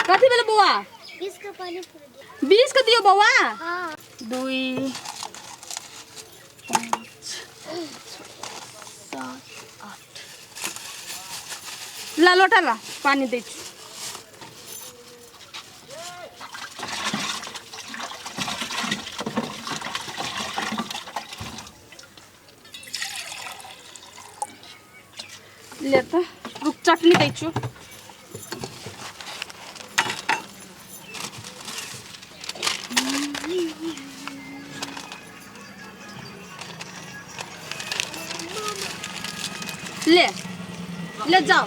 कथी भेलै बौआ? 20 के पानी पूरी दियो। 20 के दियो बौआ? हाँ। 2 5 7 8। ला लोटा ला, पानी दै छी। ले तऽ रुक, चटनी दै छु। ले ले जाओ।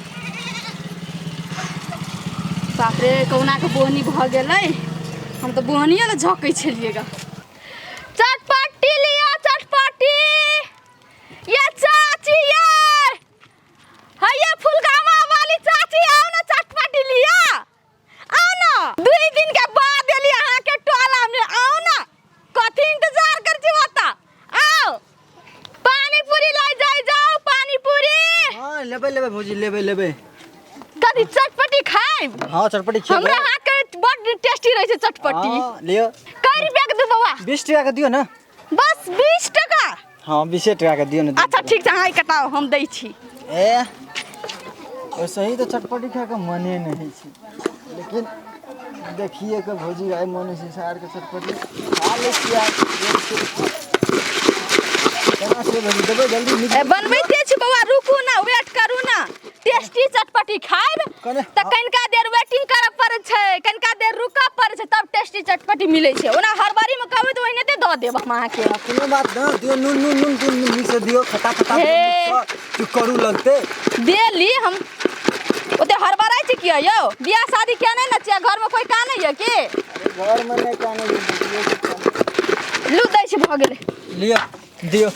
बाप रे, कहुना के बोहनी भऽ गेलै। हम तऽ बोहनिए लए झकै छलियै गा। चटपटी लिअ, चटपटी। ये चाची, ये हैया फुलगामा वाली चाची, आओ ना, चटपटी लिअ, आओ ना। 2 दिन के बाद एली अहाँ के टोला में, आओ ना। कथी इंतजार कर छी बता? आओ, पानी पूरी लै जाय जाओ, पानी पूरी। हाँ, लेबै लेबै भौजी, लेबै लेबै। कथी चटपटी खाइब? हाँ, चटपटी खेबै। हमरा हाथ के बड टेस्टी रहै छै चटपटी। हाँ, लिअ। कै रुपया के देब बौआ? 20 टका के दियौ ने। बस 20 टका? हाँ, 20 टका के दियौ ने। अच्छा ठीक छै, अहाँ कटाओ, हम दै छी। ए वैसे ही तो चटपटी खाके मने नहीं होइ छै, लेकिन देखिए के भौजी आइ मन होइ छै सार के चटपटी खा लै छियै आइ। केना छै भौजी, देबै जल्दी नीक? ए, बनबैते छी बौआ, रुकू ना, वेट करू ना। टेस्टी चटपटी खाइब तऽ कनिका देर वेटिंग करऽ पड़ै छै, कनिका देर रुकऽ पड़ै छै, तब टेस्टी चटपटी मिलै छै। ओना हड़बड़ी मे कहबै तऽ ओहिनाते दऽ देब हम अहाँके। कोनो बात न, दियौ नून नून नून नून नीक से दियौ, खटा खटा हे। तू करू लगतै। देली हम। ओते हड़बड़ाइ छी किया यौ? बियाह शादी किया नहि ने छियै? घरमे कोइ कानै यऽ की? अरे घरमे नहि कानै छै, बुझियौ कि कानै। लू, दै छी, भऽ गेलै। लिअ, दियौ।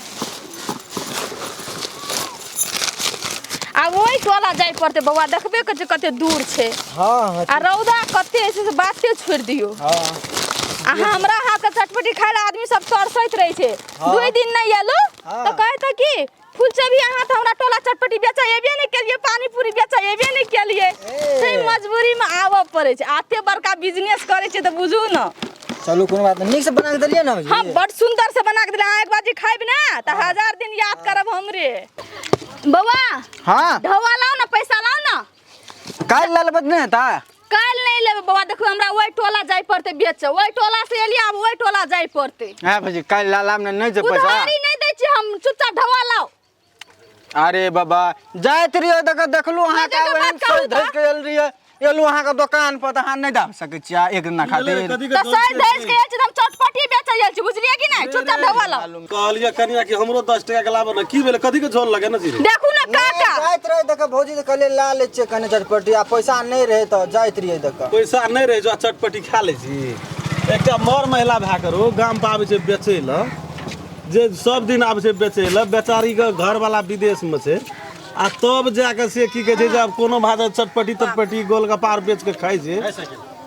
आब ओहि टोला जाय पड़तै बौआ, देखबे करै छै कते दूर छै। हाँ, हाँ। आ रौदा कते छै से बाते छोड़ि दियौ। आ हमरा हाथके चटपटी खाय लए आदमी सब तरसैत रहै छै। 2 दिन नहि एलहुँ तऽ कहैत कि फुलचबी अहाँ तऽ हमरा टोला चटपटी बेचऽ एबे नहि केलियै, पानी पूरी बेचऽ एबे नहि केलियै। ताहि मजबूरीमे आबऽ पड़ै छै। आ एते बड़का बिजनेस करै छै तऽ बुझू ने। चलू, कोनो बात नहीं, नीक से बना के देलियै ने? हाँ, बड़ सुंदर से बना के देलियै। अहाँ एक बार जे खाइब ने तऽ 1000 दिन याद करब हमरे। बौआ। हाँ। ढौआ लाउ ने, पैसा लाउ ने। काल्हि लए लेबै तऽ नहि हेतै? काल्हि नहि लेबै बौआ, देखू हमरा ओहि टोला जाय पड़तै बेचऽ। ओहि टोला से एलियै, आब ओहि टोला जाय पड़तै। हाँ भौजी, काल्हि लए लाब ने, नहि छै पैसा। उधारी नहि दै छी हम, चुपचाप ढौआ लाउ। अरे बाबा, जाइत रहियै देख देखलहुँ अहाँके, देखो, ओहन बात कहू सजि धजि के एल रहियै, एलहुँ अहाँके दोकान पर तऽ अहाँ नहि दऽ सकै छियै एक दिना खातिर? तऽ सजि धजि के आयल छी तऽ हम चटपटी बेचऽ आयल छी, बुझलियै कि नहि? चुपचाप ढौआ लाउ। कहलियै कनिया कि हमरो 10 टका के लाबऽ ने, की भेलै? कथी के झोल लगे ने जी? देखू ने काका। जाइत रहे देख भौजी तऽ कहलियै ला लै छियै कने चटपटी, आ पैसा नहि रहै तऽ जाइत रहियै देख। पैसा नहि रहै जो चटपटी खा लै छी। एकटा मर महिला भए करू गाम पर आबै छै बेचै लए, जे सब दिन आबै छै बेचै लए, बेचारीके घरवाला विदेशमे छै, आ तब जाके से की कहै छै जे आब कोनो भाषा चटपटी तटपटी गोलगप्पा आर बेच के खाइ छै,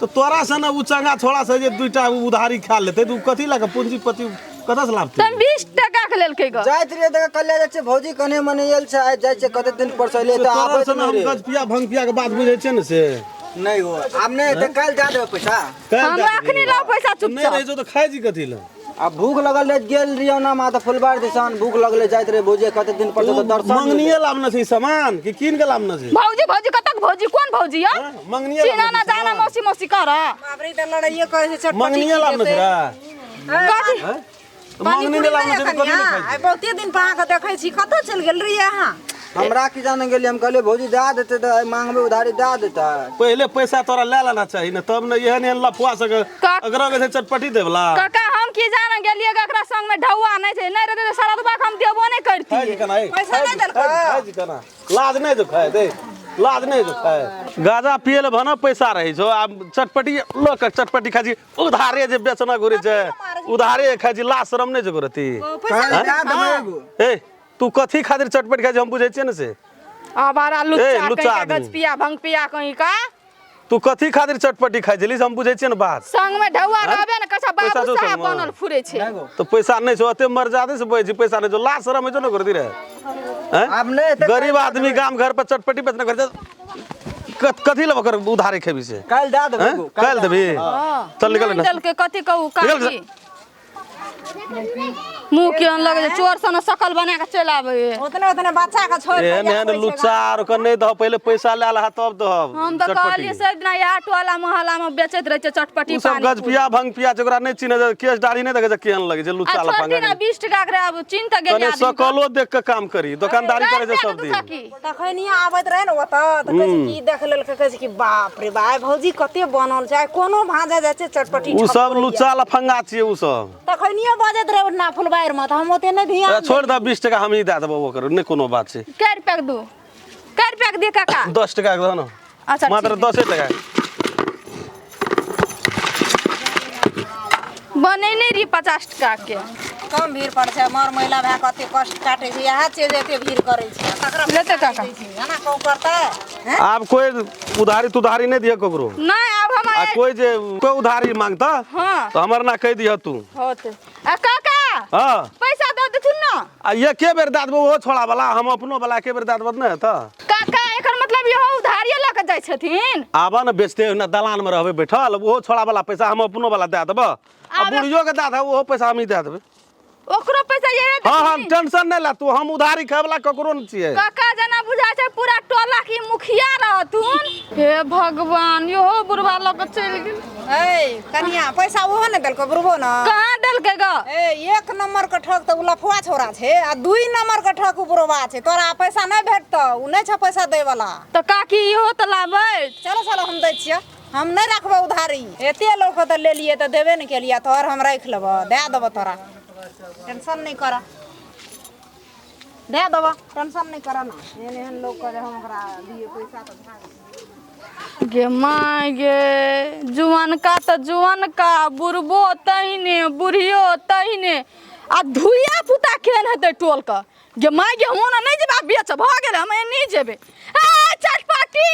तऽ तोरा से ने ओ चंगा छोड़ा से जे 2टा उधारी खा लेतै तऽ ओ कथी लए कऽ पूंजीपति कतऽ से लाबतै? तब 20 टका के लेलकै ग। जाइत रहियै देख, कहलियै जाइ छियै भौजी कने मने आयल छै, आइ जाइ छियै, कते दिन पर से एलियै तऽ तोरा आबैत से ने नहि हम रहै। गजपिया भंगपिया के बात बुझै छियै ने से। नहि हो, आब नहि हेतै, काल्हि दए देबै पैसा। काल्हि हमरा दए देबै। अखनी लाउ पैसा नहि चुपचाप। रहै छौ तऽ खाइ छी कथी लए? आ भूख लगल रहे, गेल रहियै ओना माँ तऽ फुलबार दिसन, भूख लगले जाइत रहे भौजी, कते दिन पर से तऽ दर्शन मंगनिए लाबने छै सामान कि कीन के लाबने छै? भौजी भौजी कतक भौजी, कोन भौजी यौ? हाँ, मंगनिए चिन्ह लाबने ना छै जाना सामान। मौसी मौसी कर। बाप रे, ई तऽ लड़ाइए करै छै चटपटी। मंगनिए लाबने छै रे? कथी? हैं? तऽ मंगनी नहि लाबने छै तऽ कथी नहि खाइ आइ बहुते दिन पर अहाँके देखै छी, कतऽ चलि गेल रहियै अहाँ? हमरा की जाने गेलियै, हम कहलियै भौजी दए देतै तऽ आइ मांगबै उधारी दए देतै। पहिले पैसा तोरा लए लेना चाही ने, तब ने एहन एहन लफुआ सबके अगर छै चटपटी देवला। काका, हम की जाने गेलियै कि एकरा संग में ढौआ नहि छै, नहि रहतै तऽ सरदबा के हम देबो नहि खाइ करतियै। छी केना, ए? पैसा नहि देलकै? खाइ छी केना? लाज नहि जो खाइ दे, लाज नहि जो खाइ। गाजा पिए ले भने पैसा रहै छौ, आब चटपटी लऽ के चटपटी खाइ छी, उधारे जे बेचना घुरै छै उधारे खाइ छी, लाज शरम नहि जो करती? काल्हि दए देबै एगो। ए, तू कथी खातिर चटपट खाइ छी हम बुझै छियै ने से। आवारा लुच्चा ए, लुच्चा कहीं का, आदमी। गजपिया भंगपिया कहीं का। तू कथी खातिर चटपटी खाइ छली से हम बुझै छियै ने बात। संग में ढौआ रहबे ने कसा पैसा बाबू छौ साहब संगमे? बनल फुरे छै। तऽ पैसा नहि छौ, एते मर्यादे से बजै छी, पैसा नहि छौ, लाज शरम होइ छौ ने करती रे? हैं? आब नहि हेतै। गरीब आदमी गाम घर पर चटपटी बेचने करै छै। कथी लेब ओकर उधारी खेबी से? काल्हि दए देबै हैं? एगो, काल्हि देबी? चल निकल नहि ना। देलकै कथी कहू निकल काकी, मुँह केहन लगै छै, चोर सन शकल बना कऽ चलि आबै। ओतने ओतने बच्चा के छोड़ि एहन एहन लुच्चा आर के नहि दह, पहिले पैसा लए लहा तब दहब। हम तऽ चटपटी। कहलियै से दिना इएह टोला मोहल्ला मे बेचैत रहै छै चटपटी उ सब पानी। गजपिया भंगपिया छै, ओकरा नहि चिन्है छै, केश दाढ़ी नहि देखै छै केहन लगै छै आ लुच्चा छोड़ती लफंगा। ना 20 टका के आब चिन्ह तऽ गेलियै कने आदमी के। सकलो देख के काम करी, दोकानदारी करै छै सब दिन। तखनिये आबैत रहे ने ओतऽ तऽ कहै छै की देख लेलकै, कहै छै कि बाप रे बाप, भौजी कते बनल छै, आइ कोनो भाँजा जाइ छै चटपटी। उ सब लुच्चा लफंगा छियै उ सब। तखनिये बजैत रहे ओठना फुलबारि मे, तऽ हम ओते नहि ध्यान। छोड़ि दह, 20 टका हमही दए देबौ ओकर, नहि कोनो बात छै। कै रुपया के दू, कै रुपया के दिअ काका? 10 टका के दह ने। अच्छा, मात्र ठीक। 10 टका। बनेने रहियै 50 टका के। कम भीड़ पड़ै छै, मर महिला भए कऽ एते कष्ट काटै छै, इएह चीज एते भीड़ करै छै तकरा लेतै काका। एना कहूँ करतै हैं? आब कोइ उधारी तुधारी नहि दिअ ककरो। नहि, आब हम आ कोइ जे कोइ उधारी मांगता हाँ। तऽ हमर ना कहि दिह तू। होतै। आ काका, हाँ, पैसा दऽ देथुन ने। आ एके बेर दए देबौ ओहो छोड़ा वाला, हम अपनो वाला एके बेर दए देबौ तऽ नहि हेतऽ? काका, एकर मतलब इहो उधारिये लऽ कऽ जाइ छथिन? आबऽ ने बेचते ने, दलान मे रहबै बैठल, ओहो छोड़ा वाला पैसा हम अपनो वाला दए देबऽ आ बुढ़ियो के दए देबै, ओहो पैसा हमही दए देबै। ओकरो पैसा ये? हाँ हाँ, टेंशन नहि ले तू, हम उधारी खाय वाला ककरो नहि छियै। काका, जेना बुझाइ छै पूरा टोला के मुखिया रहथुन। हे भगवान, इहो बुढ़वा लऽ कऽ चलि गेल। ए कनिया, पैसा ओहो नहि देलको बुढ़बो ने? कहाँ देलकै ग? ए 1 नंबर के ठग तऽ उ लफुआ छोरा छै आ 2 नंबर के ठग उ बुढ़वा छै। तोरा पैसा नहि भेटतौ, उ नहि छै पैसा दै वाला। तऽ काकी, इहो तऽ लाबै। चलो चलो, हम दै छियै, हम नहि राखबौ उधारी। एते लोक तऽ लेलियै तऽ देबे नहि केलियै, तोहर हम राखि लेबऽ, दए देबऽ तोरा, टेंशन नहि कर, दए देबऽ, टेंशन नहि कर ने। एहन एहन लोकके जे हम ओकरा दियै पैसा तऽ भाग। गे माय गे, जुअनका तऽ जुअनका, बुढ़बो तहिने, बुढ़ियो तहिने, आ धुइया पुता केहन हेतै टोलके। गे माय गे, हम ओना नहि जेबै, आब बेच भऽ गेल, हम एनी जेबै। ए चटपटी।